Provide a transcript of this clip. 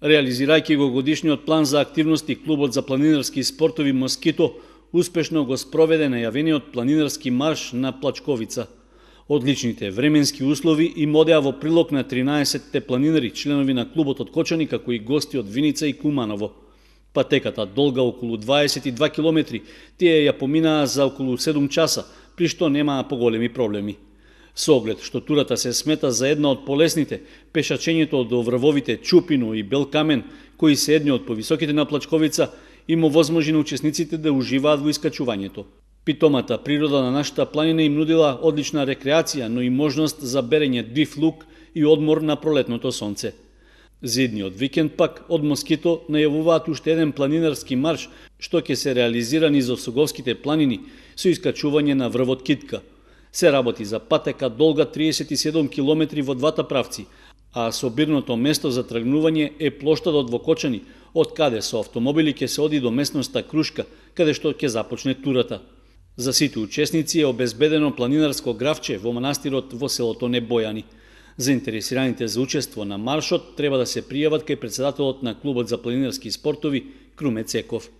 Реализирајќи го годишниот план за активности, клубот за планинарски спортови Москито успешно го спроведе најавениот планинарски марш на Плачковица. Одличните временски услови им одеа во прилог на 13-те планинари, членови на клубот од Кочани, како и гости од Виница и Куманово. Патеката, долга околу 22 километри, тие ја поминаа за околу 7 часа, при што немаа поголеми проблеми. Со оглед што турата се смета за една од полесните, пешачењето до врвовите Чупино и Белкамен, кои се едни од повисоките на Плачковица, им овозможи на учесниците да уживаат во искачувањето. Питомата природа на нашата планина им нудила одлична рекреација, но и можност за берење див лук и одмор на пролетното сонце. За идниот викенд пак од Москито најавуваат уште еден планинарски марш, што ќе се реализира низ Осоговските планини со искачување на врвот Китка. Се работи за патека долга 37 километри во двата правци, а собирното место за тргнување е плоштадот во Кочани, од каде со автомобили ќе се оди до местноста Крушка, каде што ќе започне турата. За сите учесници е обезбедено планинарско графче во манастирот во селото Небојани. Заинтересираните за учество на маршот треба да се пријават кај претседателот на клубот за планинарски спортови Круме Цеков.